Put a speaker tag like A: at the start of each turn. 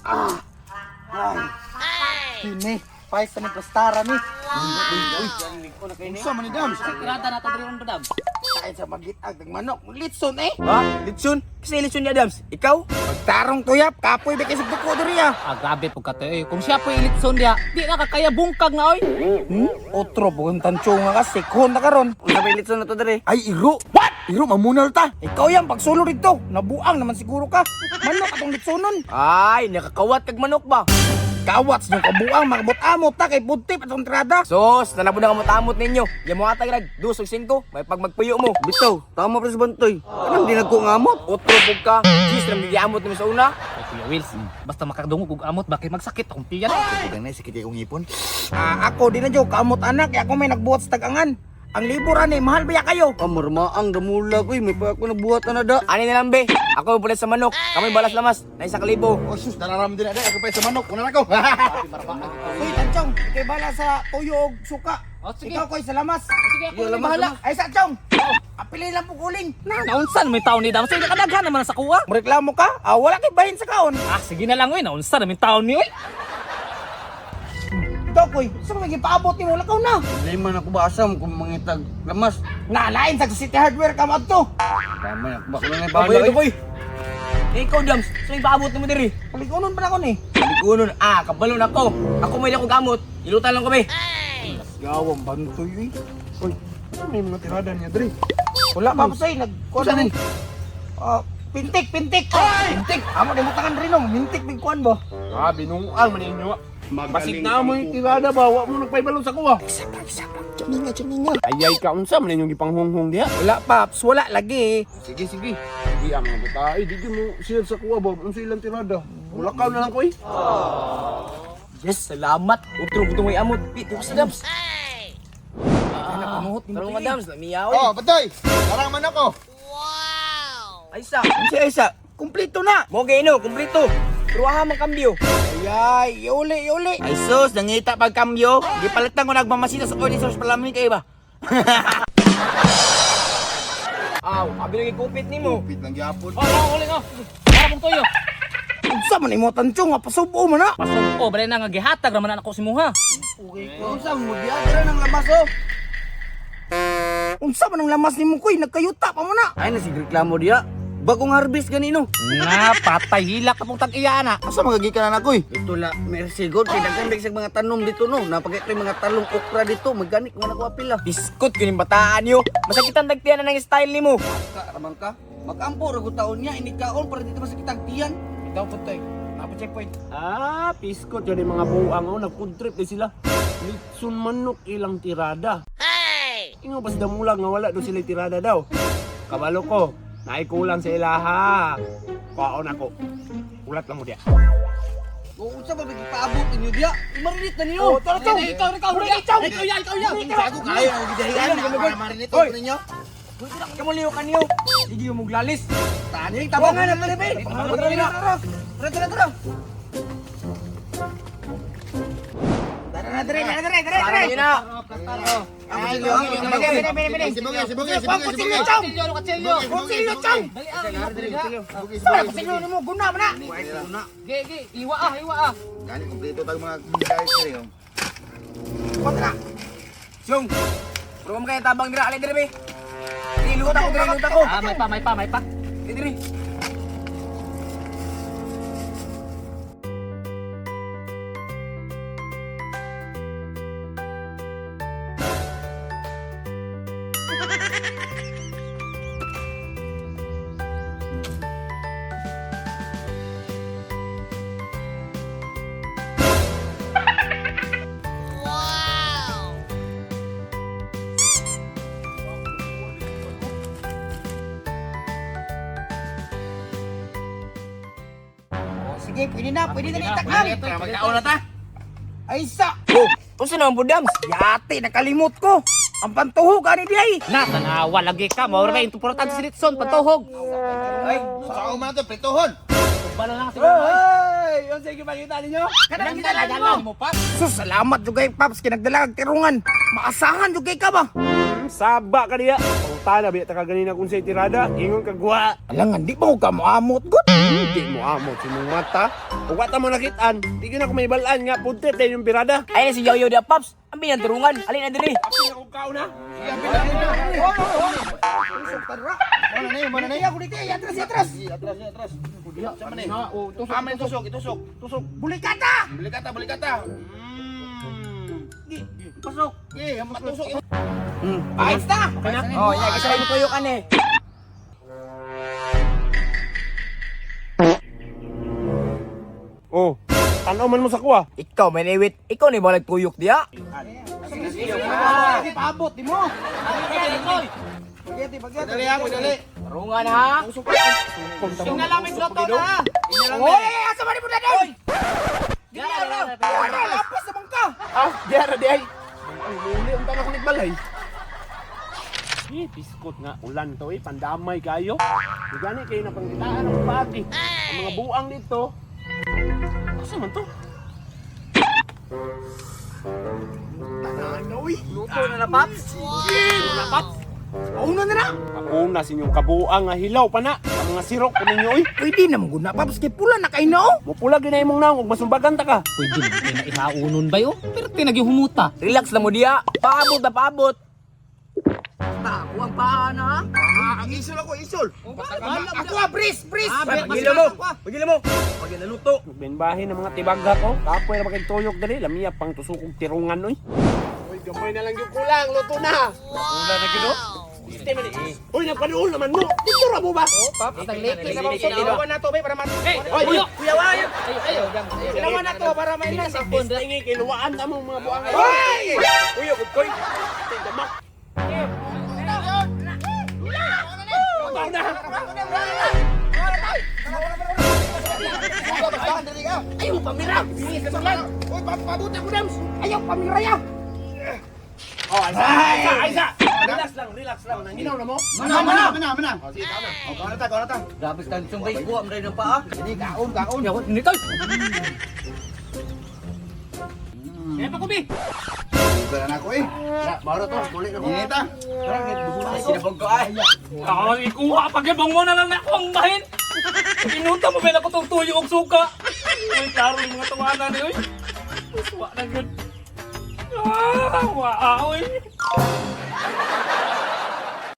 A: Ah. Ay. Kini, pais sa ni plastara ni.
B: Uy, unsa man ni Dams?
C: Tirada na to diri ron Dams.
A: Tayo sa magitag ng manok. Litson eh.
D: Ha? Litson? Kasi litson niya, Dams. Ikaw?
A: Pagtarong tuyap, kapoy ba kasi duko diri ah.
C: Ah, grabe pug ka to eh. Kung siya po ilitson diha, di na ka kaya bungkag na oy.
A: Hmm? Otro bukan tancho nga ka, sikhon na karon.
D: Unsa ba litson na to diri?
B: Ay, iro. What? Iro, mamunal ta.
A: Ikaw yan, pagsulo dito. Nabuang naman siguro ka. Manok atong litsonon.
D: Ay, nakakawat kag manok ba?
A: Kawats yung kabuang, makabot-amot ta kay budtip atong tirada.
D: Sos, nanabo na kamot-amot ninyo. Yan mo atag rag, dos ug singko, may pagmagpuyo mo.
E: Bitaw, tama pa sa bantoy. Anong di nagkungamot?
D: Otro pug ka. Jeez, ram giamot nimo sa una.
C: Ay, Kuya Wills, basta makadungog og amot bakit magsakit akong tiyan.
B: Pagkang na, sakit akong ngipon.
A: Ah, ako di na jo, kaamot anak, kaya ako may nagbuhat sa tagangan. Ang libur ani, mahal ba ya kayo?
E: Ah, marmaang damula ko eh. May pa ako nabuhat na da.
D: Ani na lang be. Ako pulit sa manok. Kamoy balas lamas. Na 1,000.
B: Oh, sus, nararam din na. Ako pa sa manok. Una na ko.
A: Uy, Tanchong, ikay bala sa tuyo og suka.
C: Oh, sige.
A: Ikaw ko'y salamas.
C: Sige, ako na bahala.
A: Ay sa Chong. Apili lang po kuling.
C: Naunsan may taon ni Dams, ay nakadaghan naman na sa kuha.
A: Reklamo ka? Ah, wala kay bahin sa kaon.
C: Ah, sige na lang oy, naunsa na may taon ni oy.
A: Ito koy, sa may gipaabot nimo lakaw na.
E: Hindi man ako baasam kung mangitag lamas.
A: Nalain sa City Hardware ka mo adto.
E: Tama na, bako na nga
D: Baboy
E: bahala
D: ito
E: eh.
D: boy. Eh, ikaw Dams, sa may paabot nimo diri.
A: Paligunon pa na ko ni.
D: Paligunon, ah, kabalon ako. Ako may ako gamot. Ilutan lang kami.
A: Gawang bantoy uy.
B: Uy, ano may mga tirada niya, Dre?
A: Wala pa po sa'yo, nagkuhan
B: Saan
A: na. Ah, pintik, pintik. Pintik. Amo di mo tangan rin no, mintik big kuan ba?
B: Ah, binuang man ninyo. Basig na mo yung tirada ba? Wa mo nagpaibalon sa kuha.
A: Isa pa, isa pa. Juminga, juminga.
B: Ay, ay, kaunsa man inyong gipanghunghong diha.
A: Wala paps, wala lagi.
B: Sige, sige. Sige, ang mga bata. Ay, di mo share sa kuha ba? Unsa ilang tirada? Mulakaw na lang ko eh.
D: Yes, salamat. Utro butong may amot. Pi, tukas na Dams.
A: Ah, panuhot nimo.
D: Tarong nga Dams, lamiyaw.
B: Oh, batoy. Parang man ako.
D: Ay sa.
A: Unsa isa? Kumpleto na.
D: Mo gay no, kumpleto. Pero aha man kambyo.
A: Ay, iuli, iuli.
E: Ay sus, nangita pagkambyo. Gipalitan ko nagmamasita sa order source palamig kayo ba?
D: Aw, abi lagi kupit nimo.
B: Kupit lang gyapon.
C: Oh, oh, uling oh. Para mong tuyo.
A: Unsa man imo tanchong, pasubo man na.
C: Pasok ko, bale na nga gihatag raman na ako si Muha.
E: Unsa mo diya ng lamas oh.
A: Unsa man ang lamas nimo koy, nagkayuta pa mo na.
E: Ay na sig reklamo diya. Bagong harvest ganino.
C: Na, patay hilak ka pong tag-iya na.
B: Asa magagikan na ako eh?
E: Ito la, mercy God kay daghan big sa mga tanom dito no. Napakita yung mga talong okra dito, maganik man ako apila.
D: Biskot kuning bataan yo. Masakitan dagtian na ng style nimo.
E: Ka ramang ka. Magampo ra gud taon niya inikaon para dito masakit ang tiyan.
A: Ikaw putoy. Napa checkpoint.
B: Ah, piskot yun yung mga buang oh, nag-food trip din sila. Litson manok ilang tirada. Hey! Ingo pa sila mulag nga wala do sila tirada daw. Kabalo ko, naikulang sa ilaha. Kaon ako. Ulat lang mo diya.
E: O unsa ba big paabot inyo diya? Imarinit na niyo.
A: Oh, tara chong.
C: Ikaw, ikaw, ikaw, ikaw, ikaw, ikaw, ikaw, ikaw.
B: Sago kayo ang gidahian para marinate ko ninyo.
D: Kamo liyo kanyo. Sige mo glalis.
E: Tani tabangan na to be.
D: Tara na.
E: Tara tara tara.
A: Tara na dre, tara dre, dre,
D: Tara
A: dre.
D: yun na.
A: Ay, bini, bini, bini, bini.
B: Sibugi, sibugi,
A: Pang
B: sibugi,
A: kutsilyo,
B: sibugi.
A: chong.
C: Kutsilyo, kutsilyo.
A: Kutsilyo, chong. Saan kutsilyo nimo? Guna man na.
C: Ge, ge, iwa ah, iwa ah.
B: Gani kompleto tag mga guys diri. oh.
A: Kontra.
D: Sung. Pero mo kaya tabang dira alay diri be. Iluta ko diri, iluta ko.
C: Ah, may pa, may pa, may pa.
D: Diri.
A: Oh, sige, pwede na itakam.
D: Tara magkaon na ta.
A: Ay sa.
D: Oh, unsa naman po Dams?
A: Yate, nakalimot ko. Ang pantuhog ani di ay.
C: Na, tanawa lagi ka. Maura ba yung importante si Litson, pantuhog.
B: Ay, sao man to pritohon.
C: Balo lang siguro.
D: Hey, unsa gipakita ninyo?
A: Kanang gidala nimo. Sus, salamat jugay Paps kay nagdala kag tirungan. Maasahan jugay ka ba?
B: Saba ka diya. Nangutana biya ta ka ganina kung say tirada, ingon ka guwa.
A: Alangan, di ba ko ka moamot gud?
B: Di mo amot sa imong mata. Ug wa ta mo nakitaan, di gyud ako may balaan nga food trip din yung tirada.
D: Ay si Yoyo dia Paps. Ang biyan turungan. Alin na diri.
B: Apil ako kaon ha.
A: Mana na mana na. Ako dito, atras, atras.
E: Atras, atras. Sa man eh. Amin tusok, itusok, tusok.
A: Bulikata!
E: Bulikata, bulikata.
A: Pasok.
E: Eh, matusok.
A: Ayos na.
D: Oh, ya kasi mo tuyo kan eh.
B: Oh, tanaw man mo sa kuha.
D: Ikaw may niwit. Ikaw ni balag tuyok diya.
A: Sige, paabot di mo. Bagete, bagete.
E: Dali ako, dali.
D: Turungan ha.
C: Singalamin loto na.
A: Oy, asa man mo na doon? Wala, lapas naman ka.
B: Ah, diara di ay. Ang muli unta na ko nagbalay. Eh, biskot nga ulan to eh, pandamay kayo. Di gani kayo na pangkitaan ang pagi. Ang mga buang dito. Asa man to?
D: Luto na na Paps.
A: Una na na.
B: Ako na sa inyong kabuang nga hilaw pa na. Ang mga sirok ko ninyo oy.
A: Pwede na mo guna, Paps, kay pula na kay no.
B: Mupula gyud na imong naong ug masumbagan ta ka.
C: Pwede na kayo na ihaunon ba yo? Pero tinagihumuta.
D: Relax lang mo diya. Paabot na paabot. Ta, kuwang paa na ha.
E: Ah, ang isol ako, isol.
A: Ako ah, bris, bris.
D: Pagila mo. Pagila mo. Pag naluto.
B: Benbahin ang mga tibagha ko. Kapoy ra bakit tuyok dali, lamiya pang tusukog tirungan oy. Uy, gamay na lang yung kulang, luto na. Wala na gyud oh. Iste man eh. Uy, nagpaduol naman mo. Dito ra mo ba?
A: Ilawan na to, bay, para mat...
B: Oy,
C: Uy,
A: Kuya, wala.
C: Ayo, ayo.
A: Ilawan na to para mainan.
B: Iste nga kiluwaan ta mo mga buang.
A: Oy!
D: Uy, ugod koy.
B: Damak. Luto na.
A: Ayaw, pamira! Uy, pabuti ako, Dams! Ayaw, pamira ya!
B: Oh, aysa, aysa, aysa. Relax lang, relax lang. Nanginaw na mo?
E: Mana, mana, mana, mana. Oh, sige, kaon na. Oh, kaon na ta, kaon na ta. Grabe tansyon bay, kuha mo rin ang paa.
A: Hindi, kaon, kaon.
C: Hindi tayo. Kaya pa kubi.
E: Bukan na ako eh.
B: Maro to, muli na ko.
E: Init ah.
D: Ay, sinabog ko ay.
C: Ah, ikuha pag mo na lang ako ang bahin. Inunta mo ba ako tong tuyo og suka? Uy, klaro yung mga tawanan ni oy. Wa na gyud. Ah, wa oy.